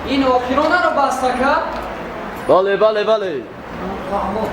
Ин охиронаро баста кард? Бале, бале, бале. Фаҳмо.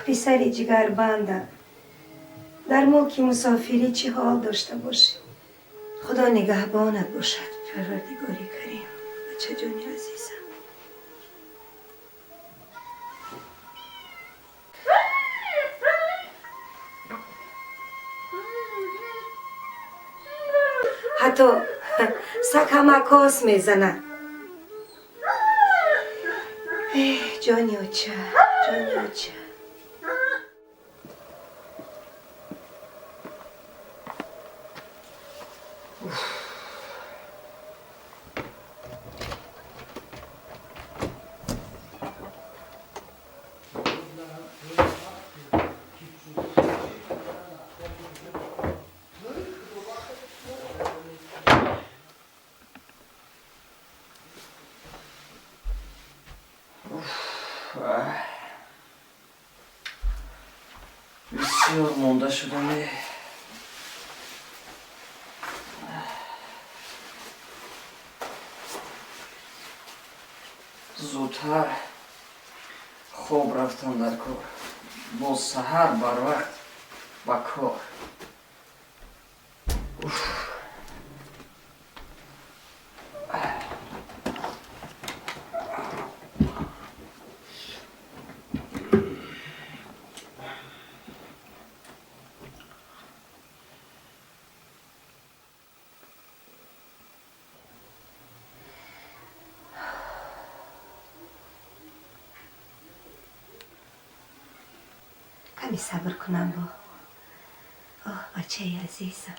Писари ҷигарбандам, дар мулки мусофирӣ чӣ ҳол дошта бошӣ? Худо нигаҳбонат бошад, Парвардигори Карим, бачаҷони азизам. Ҳатто саг ҳам акос мезанад. Ҷони оча, ҷони оча. Бисёр монда шудам. Зудтар хоб рафтам дар кор, боз саҳар барвақт ба кор. Ками сабр кунам бо. Оҳ, бачаи азизам.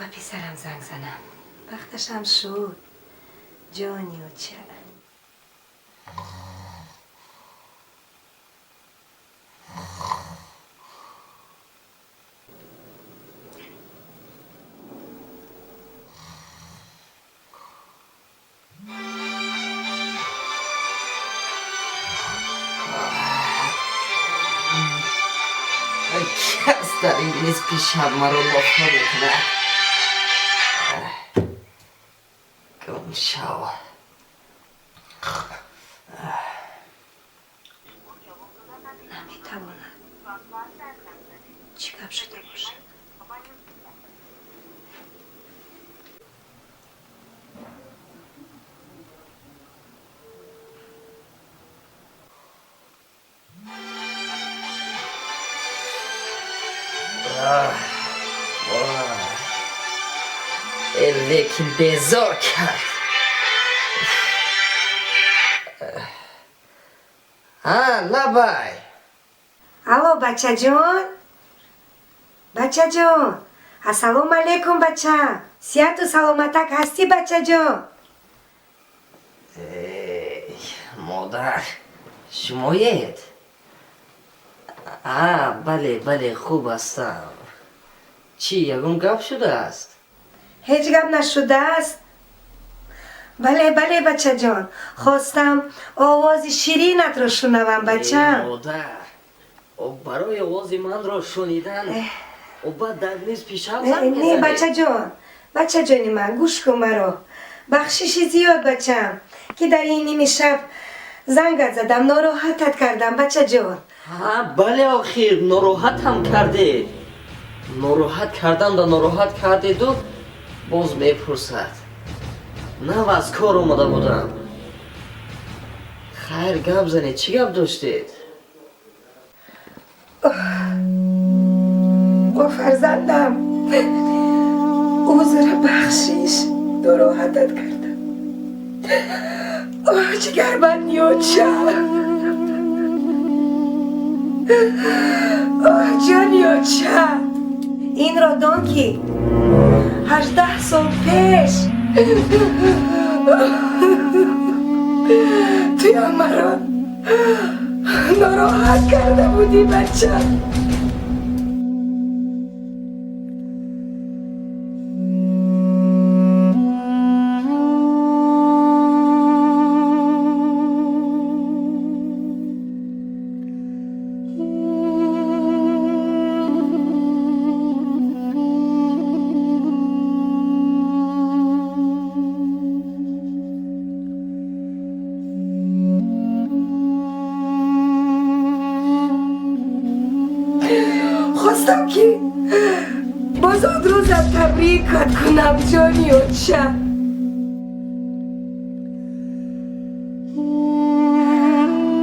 Ба писарам занг занам. Вақташам шуд. Ҷони оча. Кас дар ин нисфи шаб маро лофта мекунад. Гум шав. Наметавонад. Чӣ гап шуда бошад? Лекин безор кард. Ҳа, лабай. Алло, бачаҷон, бачаҷон, ассалому алайкум, бачам. Сиҳату саломатак ҳастӣ, бачаҷон? Эй, модар, шумоед? А, бале, бале, хуб ҳастам. Чӣ, ягон гап шудааст? Ҳеҷ гап нашудааст. Бале, бале, бачаҷон, хостам овози ширинатро шунавам, бачам. Модар, барои овози манро шунидан баъд дар нисфи шаб занг Не, мезанед? Бачаҷон, бачаҷони ман, гӯш кун маро. Бахшиши зиёд, бачам, ки дар ин ними шаб зангат задам, нороҳатат кардам, бачаҷон. Ҳа, бале, охир нороҳатам кардед. Нороҳат кардам да нороҳат кардеду боз мепурсад. Нав аз кор омада будам. Хайр, гап занед, чӣ гап доштед? О, фарзандам, узра, бахшиш, нороҳатат кардам. Оҳ, ҷигарбанди оча, оҳ, ҷони оча, инро дон, ки 18 сол пеш туям маро нороҳат карда будӣ, бача. Хостам, ки боз он рӯзам табрикат кунам, ҷони оча.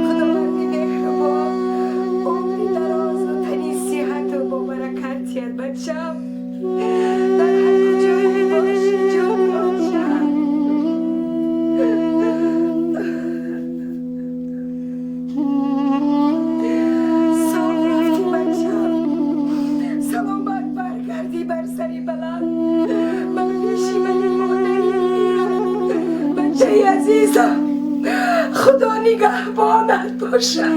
Худованди меҳрубон умри дарозу тани сиҳату бобаракат диҳад, бачам. Дар ҳар куҷое бошӣ, ҷони оча. Сол рафтӣ, бачам, саломат баргардӣ бар сари баланд, бар пеши мани модари. Бачаи азизам, худо нигаҳбонат бошад.